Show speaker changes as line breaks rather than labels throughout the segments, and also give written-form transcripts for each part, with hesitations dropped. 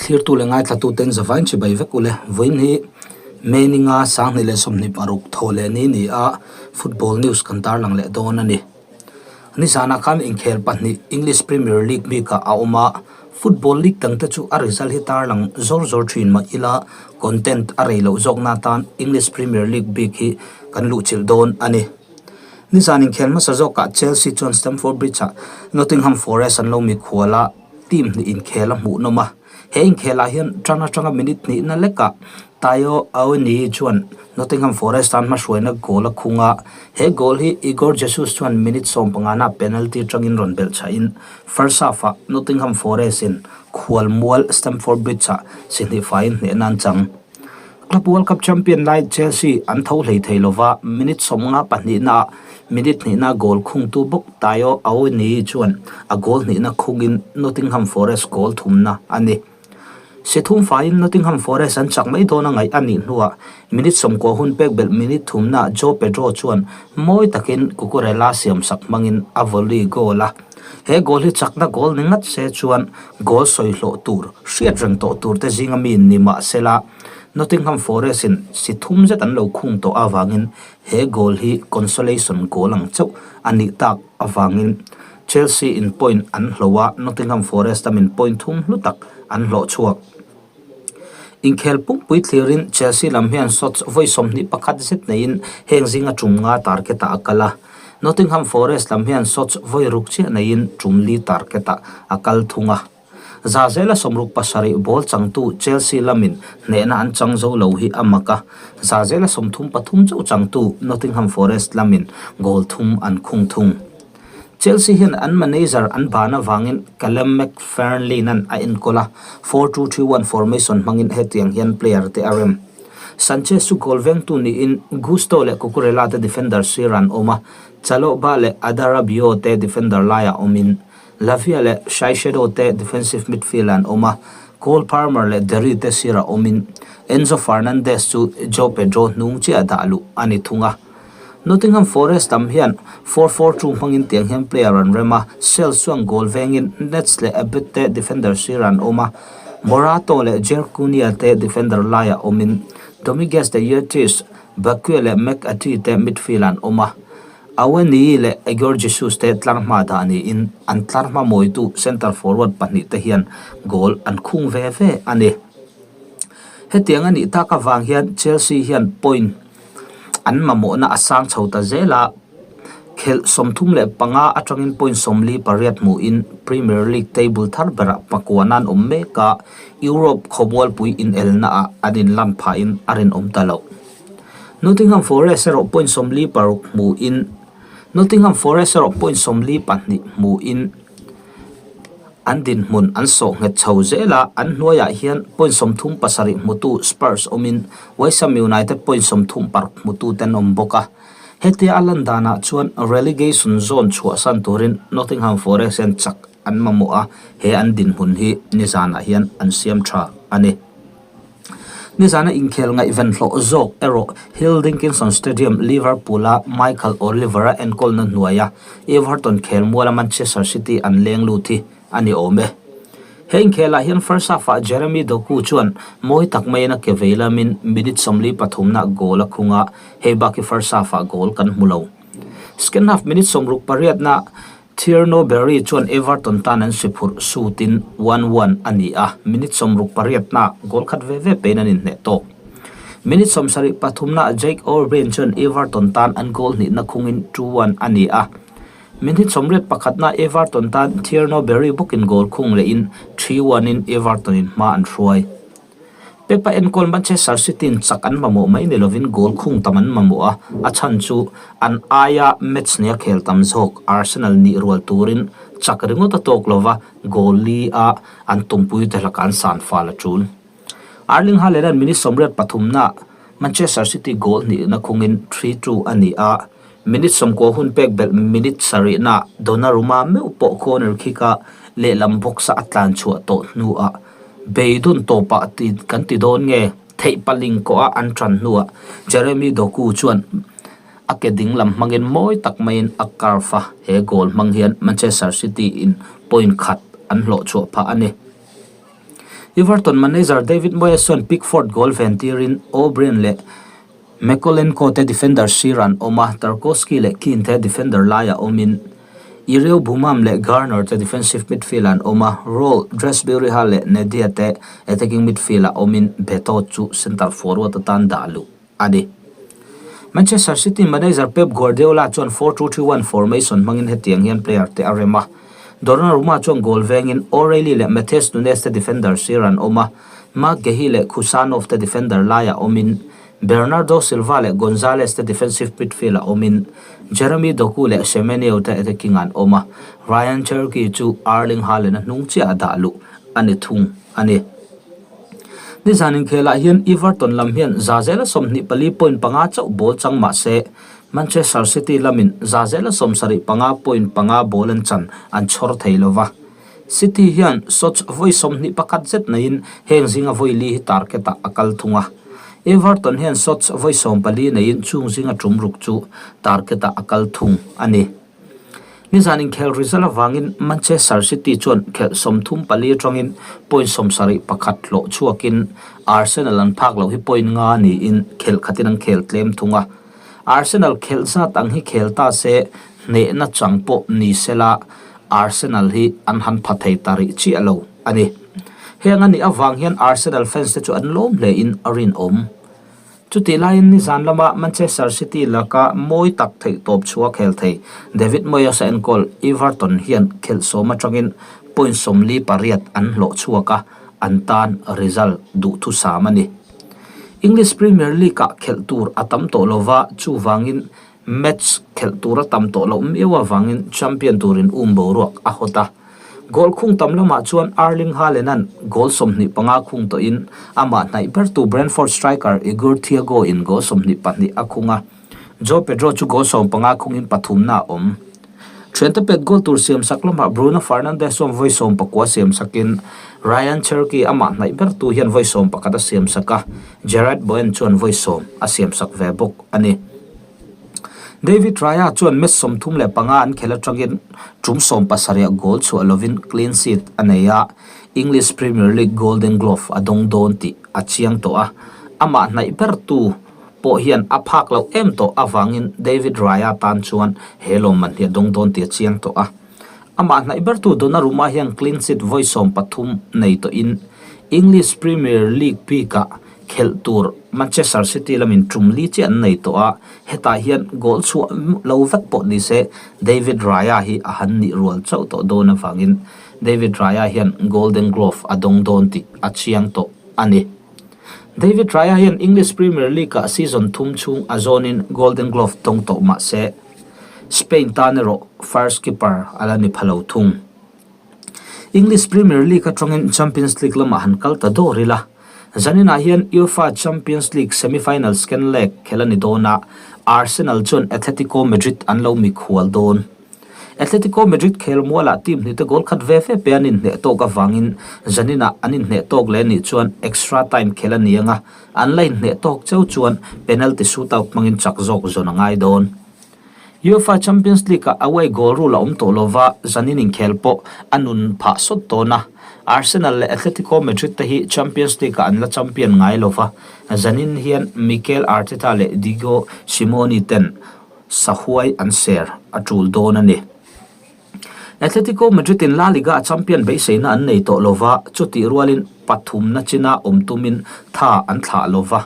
Thlirtu leh ngaithlatuten zavain chibai vek ule. Vawiin hi May ninga 2026 thaw leh ni ni a football news kan tarlang leh dawn a ni. Nizanah khan inkhel pahnih English Premier League bikah a awm a, football league dangte chu a result hi tarlang zawr zawr thin mah ila content a rei loh zawkna atan English Premier League bik hi kan luhchilh dawn a ni. Nizan inkhel hmasa zawkah Chelsea chuan Stamford Bridge-ah Nottingham Forest an lo mikhual a, team hnih inkhel a hmuhnawm a. He inkhelah hian tan atanga minute hnihna lekah Tayo Awoniyi chuan Nottingham Forest tan hmahruaina goal a khung a. He goal hi Igor Jesus chuan minute sawmpangana penalty atangin rawn belh chhahin first half-ah Nottingham Forest-in khualmual Stamford Bridge-ah si hnih faiin hnehna an chang. Club World Cup champion lai Chelsea an tho hlei thei lova, minute sawmnga pahnihnaah minute hnihna goal khungtu bawk Tayo Awoniyi chuan a goal hnihna khungin Nottingham Forest goal thumna a ni. Si thum faiin Nottingham Forest an chak mai dawn a ngaih a nih hnuah minute sawmkua hun pek belh minute thumnaah Joao Pedro chuan mawi takin Cucurella siamsak hmangin a volley goal a. He goal hi chakna goal ni ngat se chuan goal sawi hlawh tur, hriat reng tawh tur te zinga mi ni mah sela, Nottingham Forest in si thum zet an lo khung tawh avangin he goal hi consolation goal ang chauh a nih tak avangin Chelsea in point an hloh a, Nottingham Forest amin point thum hlu tak an hlawh chhuak. Inkhel pumpui thlirin Chelsea lam hian shots vawi 21 zet neiin heng zinga tum nga target ah a kal a. Nottingham Forest lam hian shots vawi ruk chiah neiin tum li target ah a kal thung a. Za zela 67 ball changtu Chelsea lamin hnehna an chang zo lo hi a mak a, za zela 33 chauh changtu Nottingham Forest lamin goal thum an khung thung. Chelsea hian an manager an ban avangin Callum McFarlane-a'n a enkawl a, 4-2-3-1 formation hmangin hetiang hian player te a rem. Sanchez chu goal vengtu niin Gusto leh Cucurella te defender sir an awm a, Chalobah leh Adarabioyo te defender laiah awmin Lavia leh Caicedo te defensive midfield an awm a, Cole Palmer leh Derry te sirah awmin Enzo Fernandez chu Joao Pedro hnung chiah dah luh a ni thung a. Nottingham Forest lam hian 4-4-2 hmangin tiang hian player an rem a, Sales chuan goal vengin Nets leh Abbott te defender sirah an awm a, Morato leh Jair Cunha te defender laiah awmin Dominguez leh Yeates, Bakue leh McAtee te midfield an awm a. Awoniyi leh Igor Jesus te tlarhma dah niin an tlarhma mawitu centre forward pahnih te hian goal an khung ve ve a ni. Hetiang a nih tak avang hian Chelsea hian point an mamawhna a sang chho ta zel a, khelh 35 atangin point 48 hmuhin Premier League table thar berah pakuan an awm mek a, Europe khawmualpui inelnaah an inlan phahin a rinawm ta lo. Nottingham Forest erawh point 46 hmuhin Nottingham Forest erawh point 42 hmuhin an dinhmun an sawh nghet chho zel a, an hnuaiah hian point 37 hmutu Spurs awmin West Ham United point 36 hmutu te an awm bawk a. Hetia a lan danah chuan relegation zone chhuahsan turin Nottingham Forest hian chak an mamawh a, he an dinhmun hi nizanah hian an siam tha a ni. Nizana inkhel ngaihven hlawh zawk erawh Hill Dinkinson Stadium, Liverpool-a Michael Oliver-a enkawlna hnuaia Everton khelmuala Manchester City an leng lut hi a ni awm e. He inkhelah hian first half-ah Jeremy Doku chuan mawi tak maiin a ke vei lamin minute 43-na goal a khung a, hei bak hi first half-ah goal kan hmu lo. Second half minute 68-na Thierno Barry chuan Everton tan an si phurh sutin one one a ni a, minute 68 na goal khat ve ve pein an inhneh tawk. Minute 73 na Jake O'Brien chuan Everton tan an goal hnihna khungin 2-1 a ni a, minute 81 na Everton tan Thierno Barry bawkin goal khung lehin 3-1 in Everton in hma an hruai. Pep a enkawl Manchester City in chak an mamawh mai ni lovin goal khung tam an mamawh a, a chhan chu an aia match nia khel tam zawk Arsenal nih rual turin chak ringawt a tawk lova goal li a an tumpui te hlaka an san fal a tul. Erling Haaland an minute 83 na Manchester City goal hnihna khungin 3-2 a ni a, minute 90 hun pek belh minute 7 na Donnarumma meuh pawh corner kick a lehlam box a a tlan chhuah tawh hnuah Beidun tawpah ti kan ti dawn nge? Theih paling kawh a an tan hnuah Jeremy Doku chuan a ke ding lam hmangin mawi tak maiin a curve a, he goal hmang hian Manchester City in point khat an hlawh chhuah phah a ni. Everton manager David Moyes chuan Pickford goal ven tirin O'Brien leh Mykolenko te defender sir an awm a, Tarkowski leh Keane te defender laiah awmin Iriou Bumam leh Garner te defensive midfield an awm a, Roll, Dresburyha leh Nedia te attacking midfield ah awmin Beto chu centre forward atan dah luh a ni. Manchester City manager Pep Guardiola chuan 4-2-3-1 formation hmangin hetiang hian player te a rem a, Donnarumma chuan goal vengin O'Reilly leh Matheus Nunes te defender sir an awm a, Marc Guehi leh Khusanov te defender laiah awmin Bernardo Silva leh Gonzalez te defensive midfield ah awmin Jeremy Doku leh Semenyo te attacking ah an awm a, Ryan Cherki chu Erling Haaland a hnung chiah a dah luh a ni thung a ni. Nizan inkhelah hian Everton lam hian za zela 24 point panga chauh ball chang mah se Manchester City lamin za zela 75 point panga ball an chan an chhawr thei lo va. City hian shots vawi 21 zet neiin heng zinga vawi li hi target ah a kal thung a. Everton hian shots vawi 14 neiin chung zinga tum ruk chu target ah a kal thung a ni. Nizan inkhel result avangin Manchester City chuan khelh 34 atangin point 71 hlawh chhuakin Arsenal an phak loh hi point nga niin khelh khatin an khel tlem thung a. Arsenal khelh zat ang hi khel ta se hnehna chang pawh ni sela Arsenal hi an han pha thei ta rih chiah lo a ni. Heng a nih avang hian Arsenal fans te chu an lawm hle in a rinawm. Chutih laiin nizan lama Manchester City laka mawi tak theih tawp chhuah khel thei David Moyes a enkawl Everton hian khelh sawm atangin point 48 an hlawh chhuak a, an tan result duhthusam a ni. English Premier League-ah khelh tur a tam tawh lova, chuvangin match khelh tur a tam tawh loh miau avangin champion turin um boruak a hawt a. Goal khung tam lamah chuan Erling Haaland-a'n goal 25 khung tawhin amah hnaih bertu Brentford striker Igor Thiago-in goal 22 a khung a. Joao Pedro chu goal 15 khungin pathumna a awm. Thiante pet goal tur siam sak lamah Bruno Fernandes chuan vawi 19 siam sakin Ryan Cherki amah hnaih bertu hian vawi 11 a siam sak a, Jarrod Bowen chuan vawi 10 a siam sak ve bawk a ni. David Raya chuan match 35 an khelh atangin tum 17 ah goal chhuah lovin clean sheet a nei a, English Premier League Golden Glove a dawng dawn tih a chiang tawh a, amah hnaih bertu pawh hian a phak loh em tawh avangin David Raya tan chuan he lawmman hi a dawng dawn tih a chiang tawh a. Amah hnaih bertu Donnarumma hian clean sheet vawi 13 nei tawhin English Premier League bikah khelh tur Manchester City lamin tum li chiah an nei tawh a, hetah hian goal chhuah lo vek pawh ni se David Raya hi a han nih rual chauh tawh dawn avangin David Raya hian Golden Glove a dawng dawn tih a chiang tawh a ni. David Raya hian English Premier League-ah season thum chhung a zawnin Golden Glove dawng tawh mah se Spain tan erawh first keeper a la ni pha lo thung. English Premier League atangin Champions League lamah han kal ta dawr ila. Zaninah hian UEFA Champions League semi-final second leg khelh a ni dawn a, Arsenal chuan Atletico Madrid an lo mikhual dawn. Atletico Madrid khel mualah team hnihte goal khat ve ve pe an inhneh tawk avangin zaninah an inhneh tawk leh anih chuan extra time khelh a ni ang a, an la inhneh tawk cheu chuan penalty shootout hmangin chak zawk zawn a ngai dawn. UEFA Champions League-ah away goal rule a awm tawh lova, zanin inkhel pawh a nun phah sawt dawn a. Arsenal leh Atletico Madrid te hi Champions League-ah an la champion ngai lova, zanin hian Mikel Arteta leh Diego Simeone ten sahuai an ser a tul dawn a ni. Atletico Madrid-in La Liga-a champion beiseina an nei tawh lova, chutih rualin pathumna china awm tumin tha an thlah lova.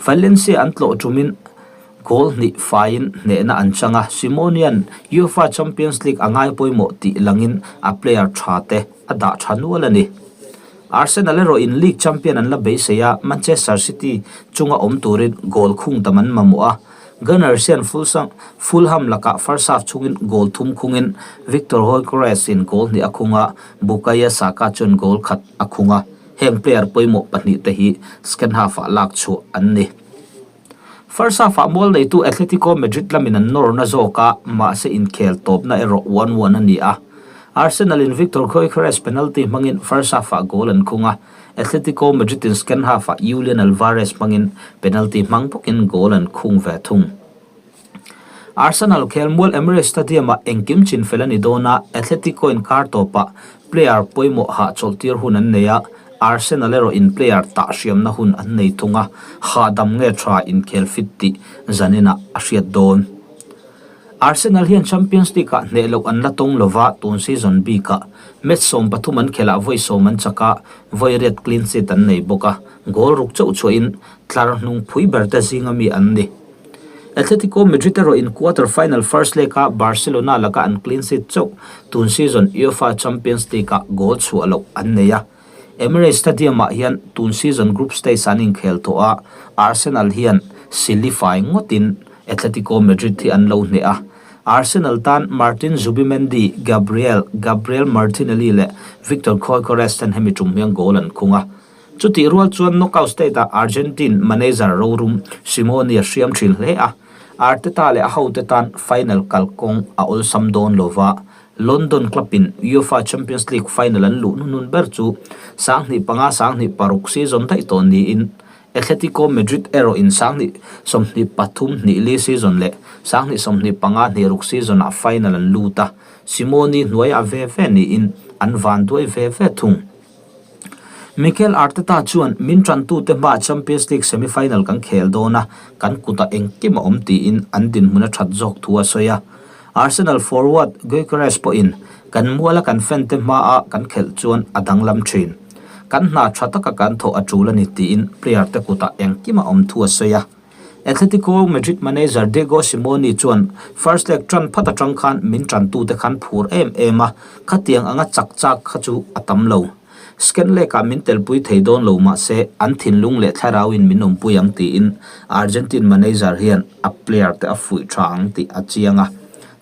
Valencia an tlawh tumin goal hnih faiin hnehna an chang a, Simeone-a'n UEFA Champions League a ngai pawimawh tih langin a player tha te a dah tha nual a ni. Arsenal erawhin league champion an la beisei a, Manchester City chunga awm turin goal khung tam an mamawh a, Gunners hian Fulham lakah first half chhungin goal thum khungin Viktor Gyökeres in goal hnih a khung a, Bukayo Saka chuan goal khat a khung a, heng player pawimawh pahnih te hi second half ah lak chhuah an ni. First half ah mual neitu Atletico Madrid lamin an nawrna zawk a, mahse inkhel tawpna erawh 1-1 a ni a. Arsenal in Viktor Gyökeres penalty hmangin first half ah goal an khung a, Atletico Madrid in second half ah Julian Alvarez hmangin penalty hmang bawkin goal an khung ve thung. Arsenal khelmual Emirates Stadium ah engkim chin fel a ni dawn a, Atletico in kar tawpah player pawimawh hahchawlh tir hun an nei a, Arsenal erawh in player tah hriamna hun an nei thung a, hahdam nge tha inkhel fit tih zaninah a hriat dawn. Arsenal hian Champions League-ah hneh loh an la tawng lova, tun season bikah match 13 an khelh ah vawi sawm an chak a, vawi riat clean sheet an nei bawk a, goal ruk chauh chhuahin tlar hnung phui ber te zinga mi an ni. Atletico Madrid erawh in quarter final first leg-ah Barcelona laka an clean sheet chauh tun season UEFA Champions League-ah goal chhuah loh an nei a. Emirates Stadium-ah hian tun season group stage an inkhel tawh a, Arsenal hian silly fai ngawtin Atletico Madrid hi an lo hneh a. Arsenal tan Martin Zubimendi, Gabriel, Gabriel Martinelli leh Victor Gyökeres ten hemi tum hian goal an khung a. Chutih rual chuan knockout state-ah Argentine manager rorum Simeone a hriam thin hle a, Arteta leh a hote tan final kalkawng a awlsam dawn lova, London club-in UEFA Champions League final an luh hnuhnun ber chu 2005 2006 season daih tawh niin Atletico Madrid erawhin 2023 24 season leh 2025 26 season-ah final an lut a, Simeone hnuaiah ve ve niin an vanduai ve ve thung. Mikel Arteta chuan min tantute hmaah Champions League semi-final kan khel dawn a, kan kutah engkim a awm tiin an dinhmun a that zawk thu a sawi a. Arsenal forward Gyökeres pawhin kan muala kan fan te hmaa kan khelh chuan a danglam thin. Kan hna tha taka kan thawh a tul a ni tiin player te kutah engkim a awm thu a sawi a. Atletico Madrid manager Diego Simeone chuan first leg tan phat atang khan min tantute khan phur em em a, khatiang anga chak chak kha chu a tam lo. Second leg-ah min telpui thei dawn lo mahse an thinlung leh thlarauin min awmpui ang tiin Argentine manager hian a player te a fuih tha ang tih a chiang a,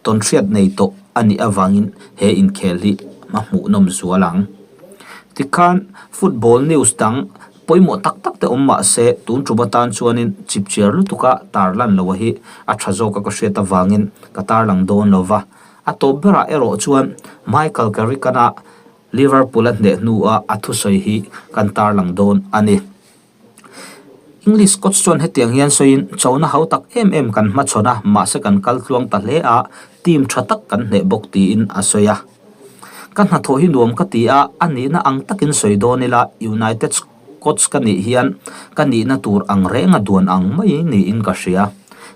tawnhriat nei tawh a nih avangin he inkhel hi a hmuhnawm zual ang. Tikhan football news dang Pawimawh tak tak te awm mah se, tun tum atan chuanin chipchiar lutuka tarlan loh hi a tha zawk a ka hriat avangin ka tarlang dawn lo va. A tawp berah erawh chuan Michael Carrick-ana Liverpool a hneh hnua a thusawi hi kan tarlang dawn a ni. English coach chuan hetiang hian sawiin, Chona hau tak em em kan hmachhawn a, mahse kan kal tluang ta hle a, team tha tak kan hneh bawk tiin a sawi a. Ka hnathawh hi nuam ka ti a, a nihna ang takin sawi dawn ila United coach ka nih hian ka nihna tur ang reng a duan ang mai niin ka hria.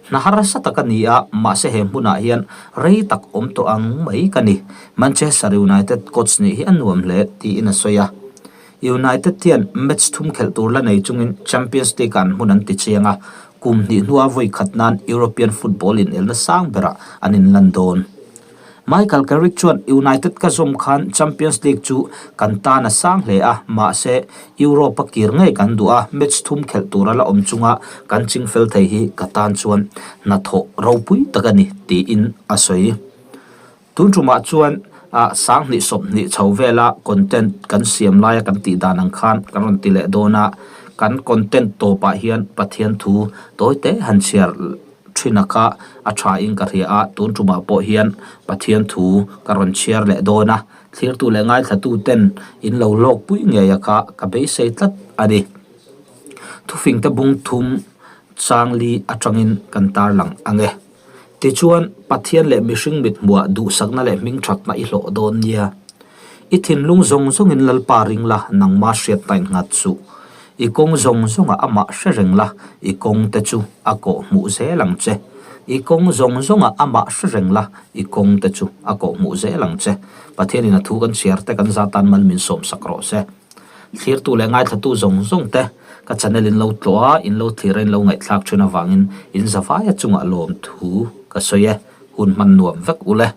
Hna harsa tak a ni a, mahse he hmunah hian rei tak awm tawh ang mai ka ni. Manchester United coach nih hi a nuam hle, tiin a sawi a. United hian match thum khelh tur la nei chungin Champions League-ah an hmun an ti chiang a, kum hnih hnua vawi khat nan European football inelna sang berah an inlan dawn. Michael Carrick chuan United ka zawm khan Champions League chu kan tan a sang hle a, mahse Europe a kir ngei kan duh a, match thum khelh tura la awm chunga kan chingfel thei hi ka tan chuan hnathawh ropui tak a ni, tiin a sawi. Tun tumah chuan 20 20 chho vela content kan siam laia kan tih dan ang khan kan rawn ti leh dawn a, kan content tawpah hian Pathian thu tawi te han chhiar Ṭhina kha a ṭhain ka hria a, tun ṭumah pawh hian Pathian thu ka rawn chhiar leh dawn a, thlirtu leh ngaithlatu ten in lo hlawk pui ngei a kha ka beisei tlat a ni. Thufingte bung thum changli aṭangin kan tarlang ang e. Tichuan, Pathian leh mihring mithmuah duhsakna leh hmingṭhatna i hlawh dawn nia. I thinlung zawng zawngin Lalpa ring la, nangma hriatna in nghat suh. I kawng zawng zawngah amah hre reng la, i kawng te chu a kawh hmuh zel ang che. I kawng zawng zawngah amah hre reng la, i kawng te chu a kawh hmuh zel ang che. Pathianin a thu kan chhiar te kan za tan mal min sawm sak rawh se. Thlirtu leh ngaithlatu zawng zawng te ka channel in lo tlawh a, in lo thlir a, in lo ngaihthlak thin avangin in zavaia chungah lawmthu ka sawi e. Hun hman nuam vek u le.